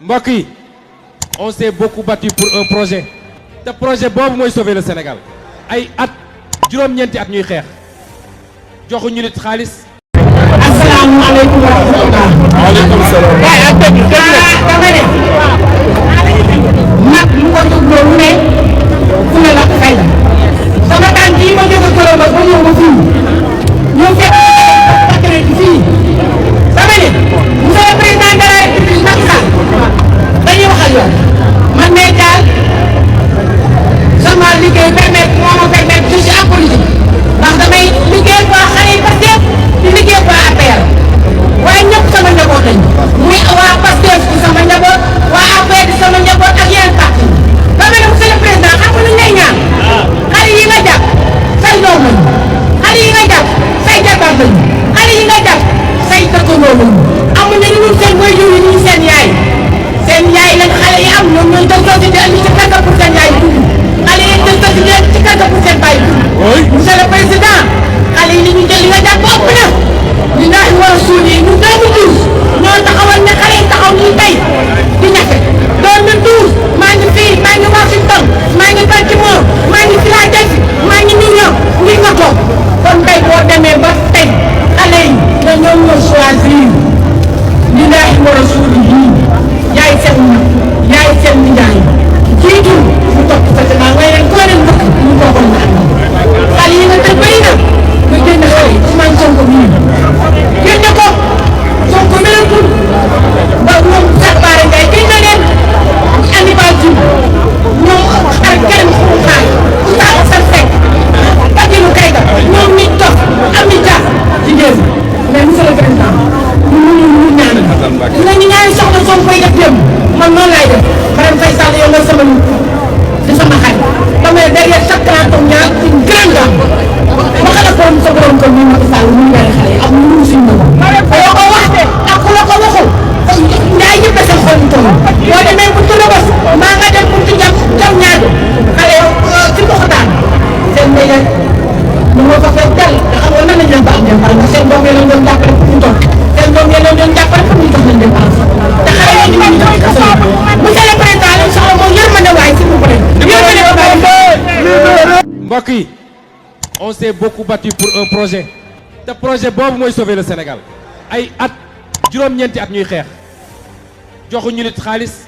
mbokk yi on s'est beaucoup battu pour un projet te projet boobu mooy sauver le Sénégal ay at juróom-ñeenti at ñuy xeex joxu ñu nit xaalis. asalaamaaleykum wa rahmatulah. waaleykum salaam. dama ne nag lu ko jubloo mu ne fu ne la fay sama tànk yi ma jóge Koloba ba ñëw ba fii ñëw fekk paquet fii dama ne monsieur le président de la République Macky Sall dañuy wax ak yow man may daal sama liggéey permettre moo ma permettre je suis en politique ndax damay liggéey ba xale yi Pastef di liggéey ba APR waaye ñëpp sama njaboot lañu muy waa Pastef di sama njaboot waa APR di sama njaboot ak yeneen parti dama ne monsieur le président xam nga lu ñu lay ñaan xale yi nga jàpp say doom lañu xale yi nga jàpp say jabar lañu xale yi nga jàpp say dëkkandoo lañu amuñu lu dul seen waajur yi ñu seen yaay lañ xale yi am ñoom ñooy dëkkoo ci indi ci kàddu pour seen yaay dund xale yi dëkkoo ci leen ci kàddu pour seen baay dund monsieur le président xale yi li ñu jël li nga jàpp ëpp na lillahi wa rasuuli yi ñun 2012 ñoo taxawal ne xale yi taxaw nii tey di ñafe 2012 maa ngi fii maa ngi Washington maa ngi Baltimore maa ngi Philadelphie maa ngi New York ngir nga toog kon tey boo demee ba tey xale yi na ñoom ñoo choisir lillahi wa rasuuli yi yaay seen mag yaay seen nijaay jiitu mu topp sa gannaaw waaye nag koo leen bëgg ñu bokkoon na xale yi nga tey bëri na nga génn xale yi Ousmane Sonko mii génne ko Sonko melatul ba moom Cheikh Bara Ndiaye génne leen Hannibal Djim ñoom ak kenn xaar Oustaz Assane Seck Badilou Keita ñoom nit dof Ami Dia jigéen mais monsieur le président ñu ñaan dinañu ñaari soxna Sonko koy def démb man noonu laay def Marème Faye Sall yow nga sama nit di sama xarit ba mais derrière chaque grand homme ñaar une grande dame ma xala ko sa borom ko ñu Macky Sall ñu ñaari xale yi am ñu suñu ko ko wax ak ku la ko waxul ñaay ñëpp seen xol ñu toll boo demee bu tëdd bos maa nga dem pour ci jam ñaaju xale ci doxataan seen mbéy ñu moo fa fekk dal nga xam nga nan lañ leen ba am dem parce que seen doom yi lañ doon jàppale pour ñu toog seen doom yi lañ doon jàppale pour ñu jox leen dem parce te xale yi ñu ngi jox kaso monsieur le président lañ soxla moom yërmande waay s'il vous plaît yërmande ba bàyyi mbokk yi on s'est beaucoup battu pour un projet te projet boobu mooy sauver le Sénégal ay at juróom-ñeenti at ñuy xeex joxu ñu nit xaalis